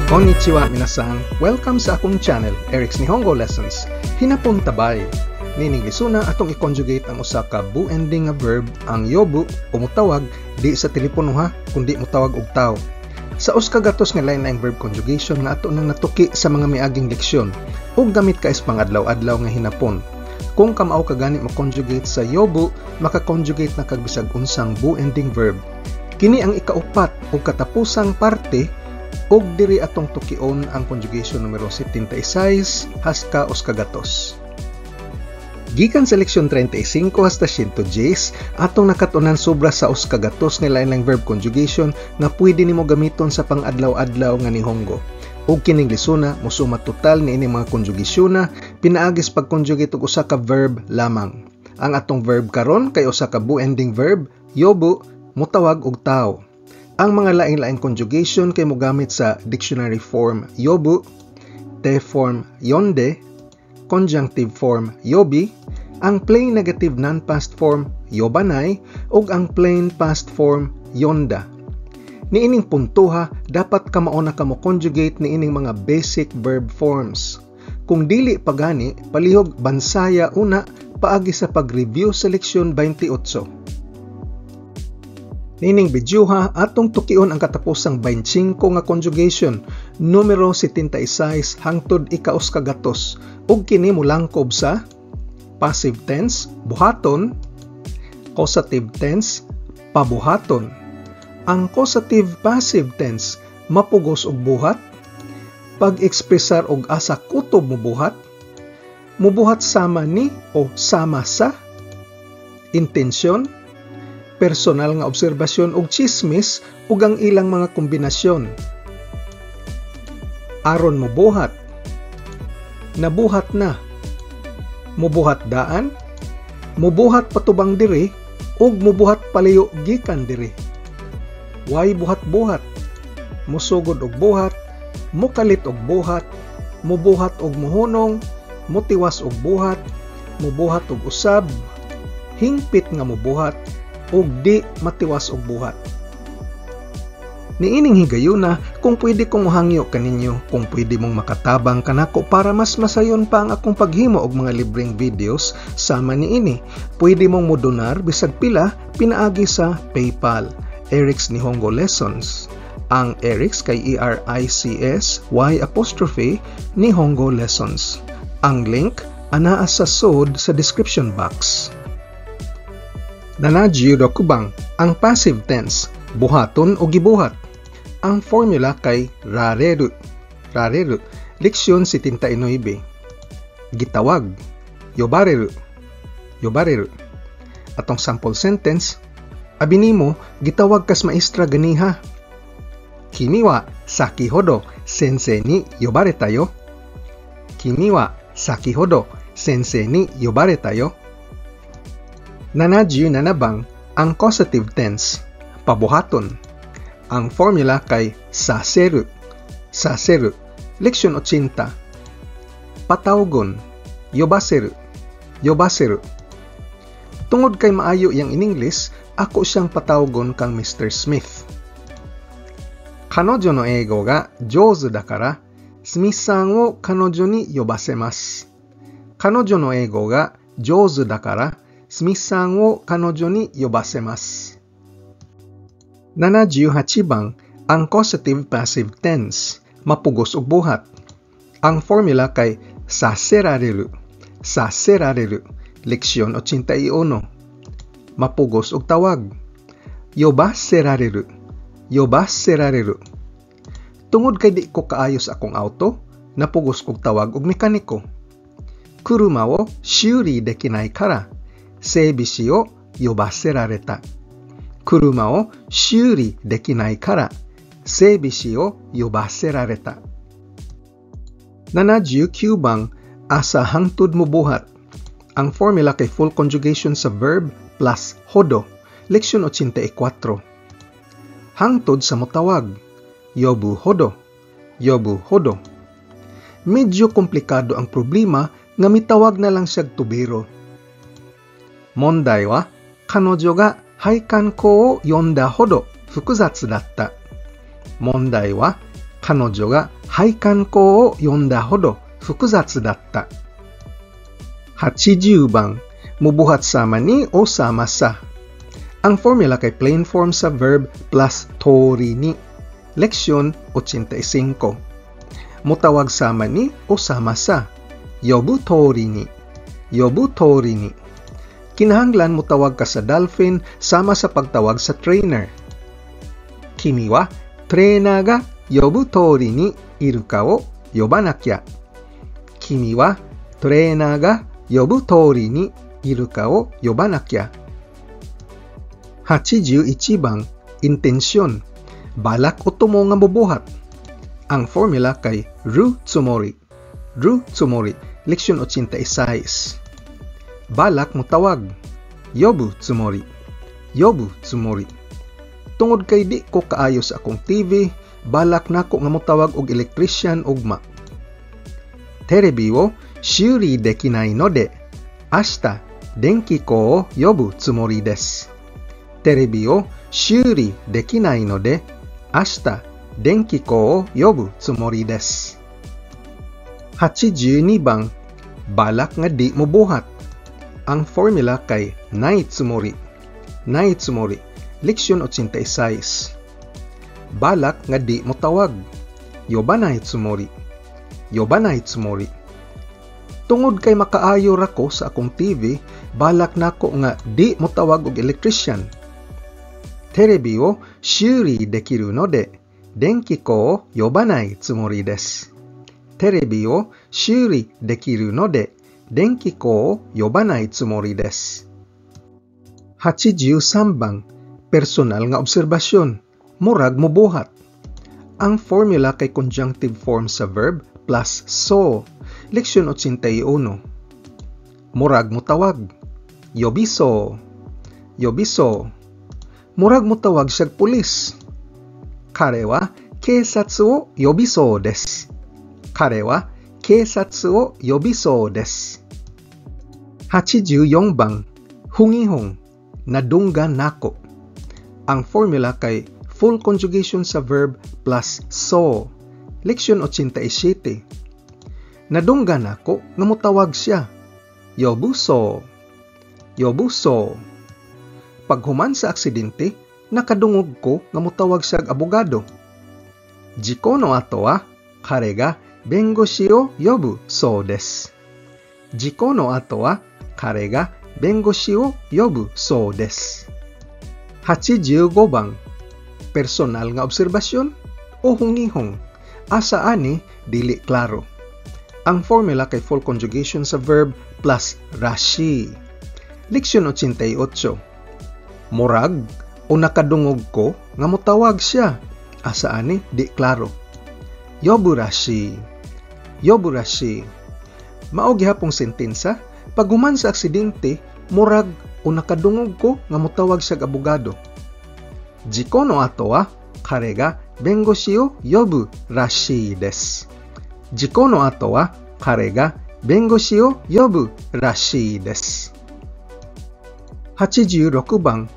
Konnichiwa, minasan. Welcome sa akong channel, Eric's Nihongo Lessons. Hinapon tabay. Nining lesona, atong i-conjugate ang usa ka bu ending nga verb, ang yobu o mutawag, di sa telepono ha, kundi mutawag og tawo. Sa usa ka gatos nga lain-laing verb conjugation nga ato nang natuki sa mga miaging leksyon ug gamit ka is pangadlaw-adlaw nga hinapon. Kung kamao ka gani mo-conjugate sa yobu, maka-conjugate na kag bisag unsang bu ending verb. Kini ang ikaupat ug katapusang parte ug diri atong tukion ang conjugation numero 76 hasta 100. Gikan sa leksyon 35 hasta 110, atong nakatunan sobra sa 100 nga lain-laing verb conjugation nga pwede nimo gamiton sa pang-adlaw-adlaw nga Nihongo. Ug kining lesona mosuma total niini mga conjugation na pinaagis pag-conjugate og usa ka verb lamang. Ang atong verb karon kay usa ka bu ending verb, yobu, mutawag og tawo. Ang mga laing-laing conjugation kay mogamit sa dictionary form yobu, te form yonde, conjunctive form yobi, ang plain negative non-past form yobanai, ug ang plain past form yonda. Niining puntuha, dapat kamao na kamo conjugate niining mga basic verb forms. Kung dili pa gani, palihog bansaya una paagi sa pag-review sa leksyon 28. Nining bidyuha, atong tukion ang katapusang 25 nga conjugation, numero 76 hangtod ika-100, ug kini molangkob sa passive tense, buhaton, causative tense, pabuhaton. Ang causative passive tense, mapugos og buhat, pag-ekspresar og asa kutob mobuhat, mubuhat sama ni o sama sa, intensyon, personal nga obserbasyon ug chismis ug ang ilang mga kombinasyon. Aron mobuhat, nabuhat na, mubuhat daan, mubuhat patubang diri ug mubuhat palayo gikan diri. Way buhat-buhat, musugod og buhat, mukalit og buhat, mubuhat og muhunong, mutiwas og buhat, mubuhat og usab, hingpit nga mubuhat, ug di matiwas og buhat. Niining higayuna, kung pwede kong mohangyo kaninyo, kung pwede mong makatabang kanako para mas masayon pa ang akong paghimo og mga libreng videos sama niini. Pwede mong modonar bisag pila pinaagi sa PayPal, Eric's Nihongo Lessons. Ang Eric's kay Erics Y apostrophe Nihongo Lessons. Ang link anaa sa sod sa description box. 76 bang, ang passive tense, buhaton o gibuhat. Ang formula kay rareru. Rareru, leksyon 79. Gitawag, yobareru. Yobareru. Atong sample sentence, abi nimo, gitawag kas maestra ganiha. Kimi wa sakihodo sensei ni yobareta yo. Kimi wa sakihodo sensei ni yobareta yo. 77 bang, ang causative tense, pabuhaton. Ang formula kay saseru. Saseru, leksyon 80. Patawgon, yobaseru. Yobaseru. Tungod kay maayo iyang in English, ako siyang patawgon kang Mr. Smith. 彼女の英語が上手だから、スミスさんを彼女に呼ばせます。彼女の英語が上手だから、スミスさんを彼女に呼ばせます。78 bang, ang causative passive tense, mapugos og buhat. Ang formula kay saserareru. Saserareru, leksyon 81. Mapugos og tawag. Yobaserareru. Yobaserareru. Tungod kay di ko kaayos akong auto, napugos kog tawag og mekaniko. 車を修理できないから、整備士を呼ばせられた。車を修理できないから、整備士を呼ばせられた。79 bang, asa hangtod mobuhat. Ang formula kay full conjugation sa verb plus hodo. Leksyon 84. Hangtod sa motawag. Yobu hodo. Yobu hodo. Medyo komplikado ang problema nga mitawag na lang siyag tubero. 問題は彼女が配管工を呼んだほど複雑だった。問題は彼女が配管工を呼んだほど複雑だった。80 bang, mubuhat sama ni o sama sa. Ang formula kay plain form sa verb plus tori ni. Leksyon 85. Mutawag sama ni o sama sa. Yobu tori ni. Yobu tori ni. Kinahanglan mutawag ka sa dolphin sama sa pagtawag sa trainer. Kimi wa trainer ga yobu tori ni iru ka o yobanakya. Kimi wa trainer ga yobu tori ni iru ka o yobanakya. 81 bang, intensyon. Balak o tumo nga mubuhat. Ang formula kay ru tsumori. Ru tsumori. Leksyon 86. Balak mutawag. Yobu tsumori. Yobu tsumori. Tungod kay di ko kaayo sa akong TV, balak nako nga mutawag og electrician ugma. Terebi wo shuri dekinai node, ashita denki ko o yobu tsumori desu. Terebi wo shuri dekinai node, ashita denki ko o yobu tsumori desu. 82 bang, balak nga di mobuhat. Ang formula kay nai tsumori. Nai tsumori. Leksyon 86. Balak nga di motawag. Yobanai tsumori. Yobanai tsumori. Tungod kay makaayo ra ko sa akong TV, balak nako nga di motawag og electrician. Terebi wo shuri dekiru node, denki ko o yobanai tsumori desu. Terebi wo shuri dekiru node, denki ko o yobanai tsumori desu. 83 bang, personal nga obserbasyon, murag mobuhat. Ang formula kay conjunctive form sa verb plus so. Leksyon 81. Murag motawag. Yobiso. Yobiso. Murag motawag siyag pulis. Kare wa keisatsu o yobiso desu. Kare wa keisatsu o yobiso desu. 84 bang, hungihong, nadunggan nako. Ang formula kay full conjugation sa verb plus so. Leksyon 87. Nadunggan nako nga motawag siya. Yobuso. Yobuso. Paghuman sa aksidente, nakadungog ko nga motawag siyag abogado. Jiko no ato wa kare ga bengoshi o yobu sou desu. Jiko no ato wa kare ga bengoshi o yobu sou desu. 85 bang, personal nga obserbasyon o hungihong. Asa ani dili klaro. Ang formula kay full conjugation sa verb plus rashi. Leksyon 88. Murag o nakadungog ko nga motawag siya. Asa ani di klaro. Yobu rashi. Yobu rashi. Mao gihapong sentensa, paghuman sa aksidente, murag o nakadungog ko nga motawag siyag abogado. Jiko no ato wa kare ga bengoshi o yobu rashii desu. Jiko no ato wa kare ga bengoshi o yobu rashii desu. 86 bang,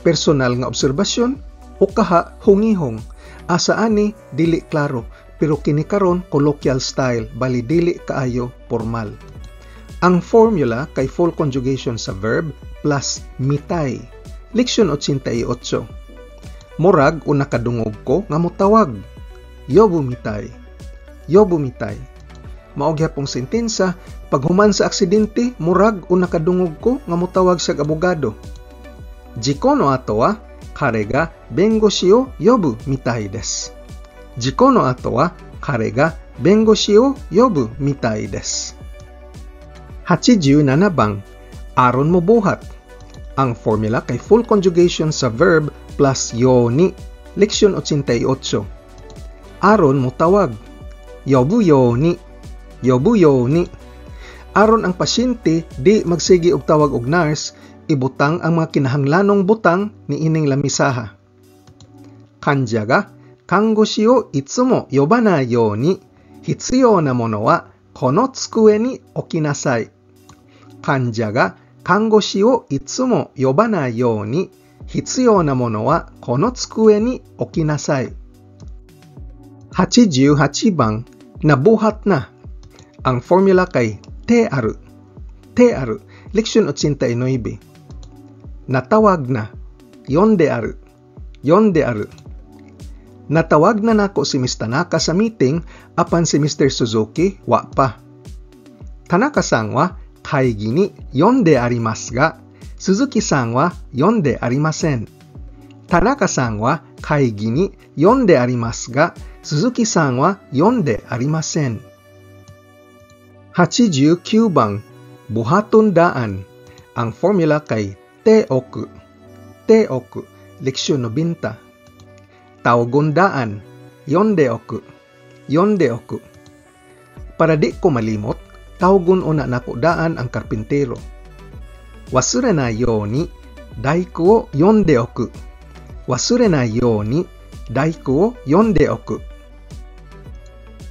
personal nga obserbasyon o kaha hungihong. Asa ani dili klaro, pero kini karon colloquial style, bali dili kaayo formal. Ang formula kay full conjugation sa verb plus mitai. Leksyon 88. Murag o nakadungog ko nga motawag. Yobu mitai. Yobu mitai. Mao gihapong sentensa, paghuman sa aksidente, murag o nakadungog ko nga motawag siyag abogado. Jiko no ato wa kare ga bengoshi o yobu mitai desu. Jiko no ato wa kare ga bengoshi o yobu mitai desu. 87 bang, aron mobuhat. Ang formula kay full conjugation sa verb plus yo ni. Leksyon 88. Aron motawag. Yobu yo ni. Yobu yo ni. Aron ang pasyente di magsige og tawag og nurse, ibutang ang mga kinahanglanong butang niining lamisaha. Kanja ga kangoshi o itsumo yobanai you ni hitsuyou na mono wa kono tsukue ni okinasai. Kanja ga kangoshi o itsumo yobanai you ni hitsuyou na mono wa kono tsukue ni okinasai. 88 bang, nabuhat na. Ang formula kay te aru. Te aru. Leksyon 89. Natawag na. Yonde aru. Yonde aru. Natawag na nako si Miss Tanaka sa meeting apan si Mr. Suzuki wa pa. Tanaka-san wa kaigi ni yonde arimasu ga, Suzuki-san wa yonde arimasen. Tanaka-san wa kaigi ni yonde arimasu ga, Suzuki-san wa yonde arimasen. 89 bang, buhaton daan. Ang formula kay te oku. Te oku. Leksyon 90. Tawgon daan. Yonde oku. Yonde oku. Para di ko malimot, tawgon una nako daan ang karpintero. Wasurenai you ni daiku o yonde oku. Wasurenai you ni daiku o yonde oku.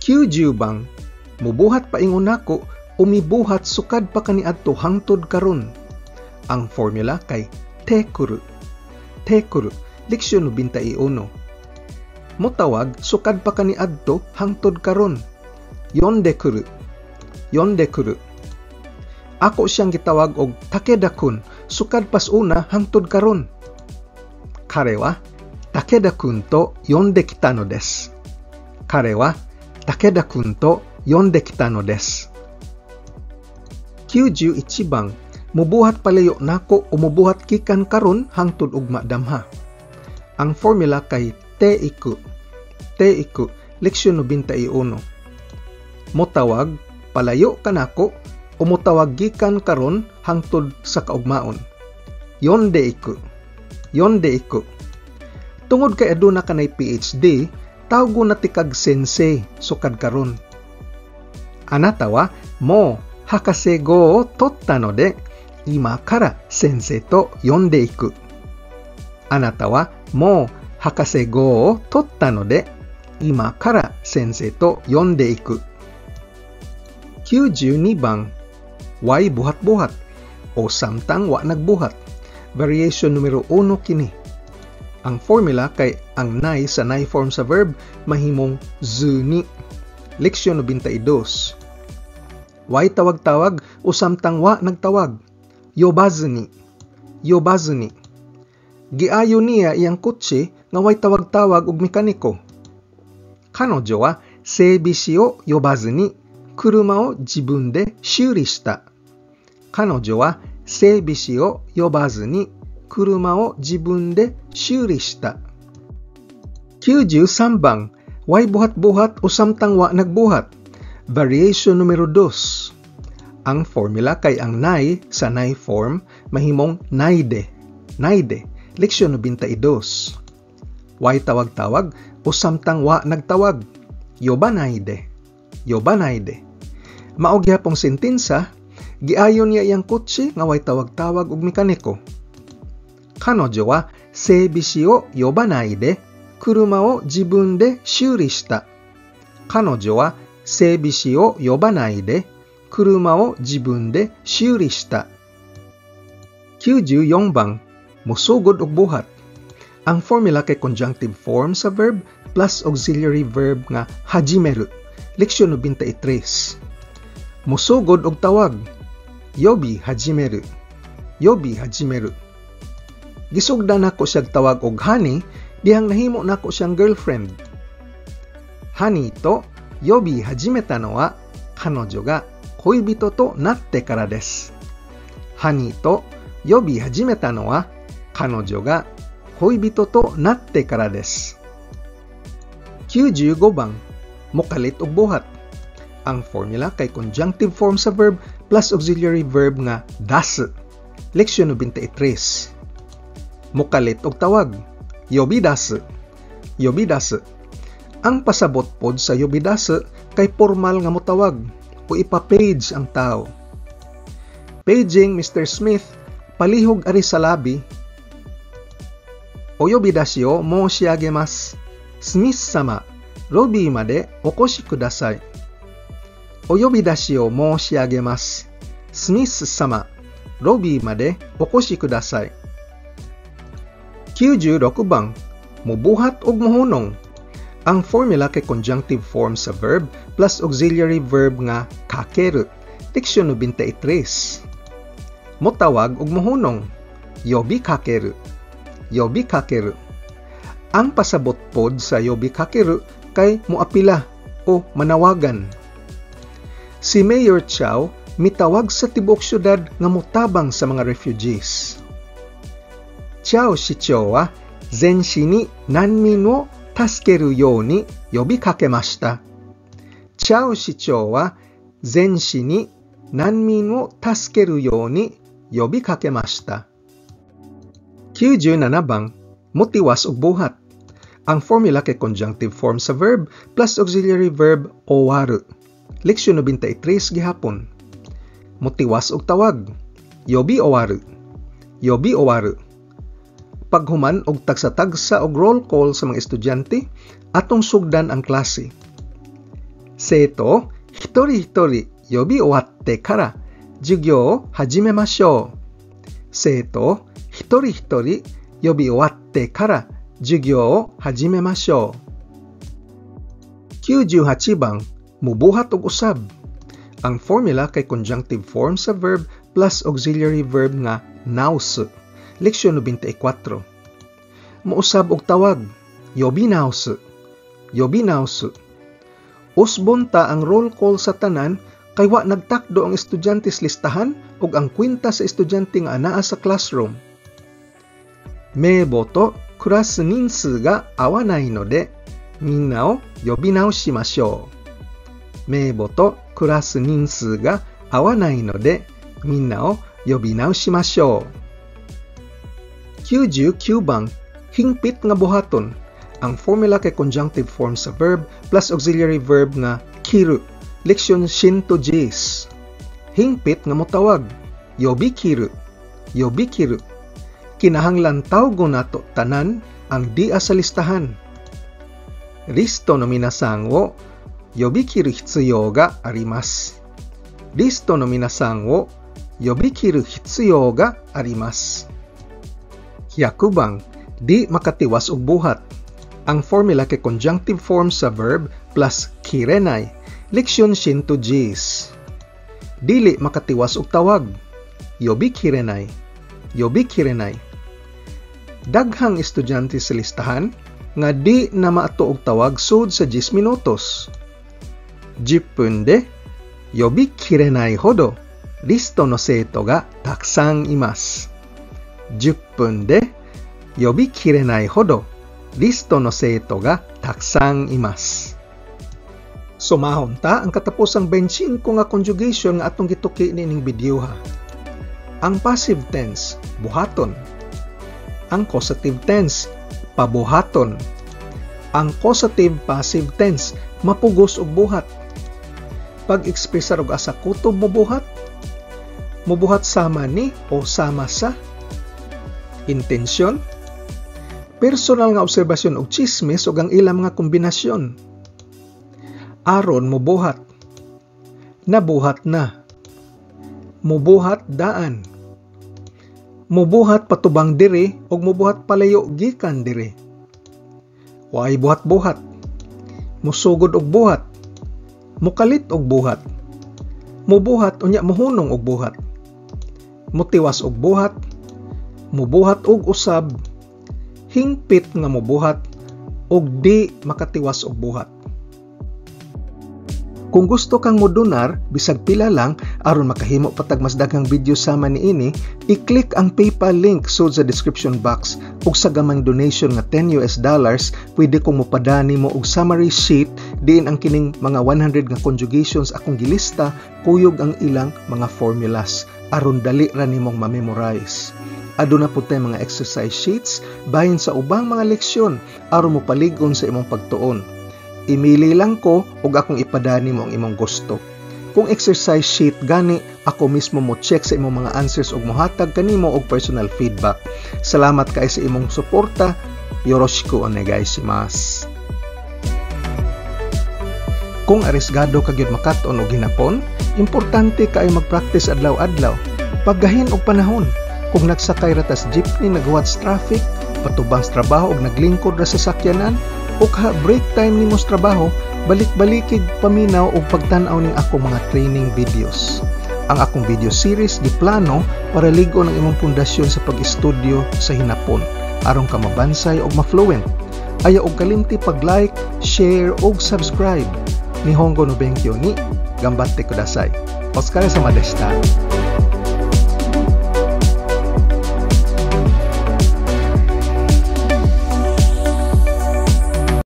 90 bang, mubuhat paingon nako o mibuhat sukad pa kaniadto hangtod karon. Ang formula kay te kuru. Te kuru. Leksyon 91. Motawag sukad pa kaniadto hangtod karon. Yonde kuru. Yonde kuru. Ako siyang gitawag og Takeda-kun sukad pas una hangtod karon. Kare wa Takeda-kun to yonde kita no desu. Kare wa Takeda-kun to yonde kita no desu. 91 bang, mubuhat palayo nako o mubuhat gikan karon hangtod ugma damha. Ang formula kay te iku. Te iku. Leksyon 91. Motawag palayo kanako o motawag gikan karon hangtod sa kaugmaon. Yonde iku. Yonde iku. Tungod kay aduna kanay PhD, tawgo na tikag sensei sukad karon. Anata wa mo hakase go o totta no de, ima kara sensei to yonde iku. Anata wa mo hakase go o totta no de, ima kara sensei to yonde iku. 92 bang, way buhat-buhat o samtang wa nagbuhat. Variation numero 1 kini. Ang formula kay ang nai sa nai form sa verb mahimong zu ni. Leksyon 92. Way tawag-tawag o samtang wa nagtawag. Yobazu ni. Yobazu ni. Giayo niya iyang kotse nga way tawag-tawag og mekaniko. Kanojo wa seibishi o yobazu ni kuruma o jibun de shuri shita. Kanojo wa seibishi o yobazu ni kuruma o jibun de shuri shita. 93 bang, way buhat-buhat o samtang wa nagbuhat. Variation numero 2. Ang formula kay ang nai sa nai form mahimong naide. Naide. Leksyon 92. Way tawag-tawag o samtang wa nagtawag. Yobanaide. Yobanaide. Mao gihapong sentensa, giayon niya iyang kotse nga way tawag-tawag og mekaniko. Kanojo wa seibishi o yobanai de kuruma o jibun de shuri shita. Kanojo wa seibishi o yobanai de kuruma o jibun de shuri shita. 94 bang, musugod og buhat. Ang formula kay conjunctive form sa verb plus auxiliary verb nga hajimeru. Leksyon 93. Musugod og tawag. Yobi hajimeru. Yobi hajimeru. Gisugdan nako siyang tawag og honey dihang nahimo nako siyang girlfriend. Honey to yobi hajimeta no wa kanojo ga koibito to natte kara desu. Honey to yobi hajimeta no wa kanojo ga koibito to natte kara desu. 95 bang, mokalit og buhat. Ang formula kay conjunctive form sa verb plus auxiliary verb nga dasu. Leksyon 93. Mokalit og tawag. Yobidasu. Yobidasu. Ang pasabot pod sa yobidasu kay formal nga motawag o ipa-page ang tao. Paging Mr. Smith, palihog ari sa lobby. O yobidashi o moshiagemasu. Smith sama, lobby made okoshi kudasai. O yobidashi o moshiagemasu. Smith sama, lobby made okoshi kudasai. 96 bang, mubuhat og muhunong. Ang formula kay conjunctive form sa verb plus auxiliary verb nga kakeru. Leksyon 93. Motawag og mohunong. Yobi kakeru. Yobi kakeru. Ang pasabot pod sa yobi kakeru kay moapila o manawagan. Si Mayor Chow mitawag sa tibuok syudad nga motabang sa mga refugees. Chow 市長は全市に難民を助けるように呼びかけました。チャオ市長は全市に難民を助けるように呼びかけました。97 bang, motiwas og buhat. Ang formula kay conjunctive form sa verb plus auxiliary verb owaru. Leksyon 93 gihapon. Motiwas og tawag. Yobi owaru. Yobi owaru. Paghuman og tagsa-tagsa og roll call sa mga estudyante, atong sugdan ang klase. 生徒一人一人呼び終わってから授業を始めましょう。生徒一人一人呼び終わってから授業を始めましょう。98 bang, mubuhat og usab. Ang formula kay conjunctive form sa verb plus auxiliary verb nga 直す. Leksyon 94. Muusab og tawag. 呼び直す. 呼び直す. Usbon ta ang roll call sa tanan kay wa nagtakdo ang estudyante sa listahan ug ang kwenta sa estudyante nga anaa sa classroom. 名簿とクラス人数が合わないので、みんなを呼び直しましょう。名簿とクラス人数が合わないので、みんなを呼び直しましょう。99 bang, hingpit nga buhaton. Ang formula kay conjunctive form sa verb plus auxiliary verb nga 切る. Leksyon 110. Hingpit nga motawag. 呼び切る. 呼び切る. Kinahanglan tawgon nato tanan ang dia sa listahan. リストの皆さんを呼び切る必要があります。リストの皆さんを呼び切る必要があります。100 bang, di makatiwas og buhat. Ang formula kay conjunctive form sa verb plus 切れない. Leksyon 110. Dili makatiwas og tawag. 呼び切れない. 呼び切れない. Daghang estudyante sa listahan nga di na maato og tawag sud sa 10 minutos. 10分で呼びきれないほどリストの生徒がたくさんいます。10分で呼びきれないほどリストの生徒がたくさんいます。Sumahon ta ang katapusang 25 nga conjugation nga atong gituki niining video ha. Ang passive tense, buhaton. Ang causative tense, pabuhaton. Ang causative passive tense, mapugos og buhat. Pag-ekspresar og asa kutob mobuhat, mobuhat sama ni o sama sa. Intensyon, personal nga obserbasyon og chismis ug ang ilang mga kombinasyon. Aron mobuhat, nabuhat na, mobuhat daan, mobuhat patubang diri ug mobuhat palayo gikan diri. Waay buhat-buhat, musugod og buhat, mukalit og buhat, mubuhat unya mohunong og buhat, mutiwas og buhat, mubuhat og usab, hingpit nga mobuhat ug di makatiwas og buhat. Kung gusto kang modonar, bisag pila lang, aron makahimo pa tag mas daghang video sama niini, i-click ang PayPal link sud sa description box ug sa gamayng donation nga US$10, pwede kong mopadani mo og summary sheet diin ang kining mga 100 nga conjugations akong gilista kuyog ang ilang mga formulas aron dali ra nimong ma-memorize. Aduna pud tay mga exercise sheets bahin sa ubang mga leksyon aron mopalig-on sa imong pagtuon. Imili lang ko ug akong ipadani mo ang imong gusto. Kung exercise sheet gani, ako mismo mo check sa imong mga answers ug mohatag kanimo og personal feedback. Salamat kay sa imong suporta. よろしくお願いします. Kung arisgado ka gyud makat-on og hinapon, importante kaayo magpractice adlaw-adlaw. Paggahin og panahon. Kung nagsakay ra tas jeepney naghuwat sa traffic, patubang sa trabaho og naglingkod ra sa sakyanan, O kaha break time nimo sa trabaho, balik-balikig paminaw og pagtan-aw ning akong mga training videos. Ang akong video series giplano para lig-on ang imong pundasyon sa pag-estudyo sa Hinapon aron ka mabansay og ma-fluent. Ayaw og kalimti pag-like, share og subscribe. Nihongo no benkyo ni ganbatte kudasai. Otsukaresama deshita.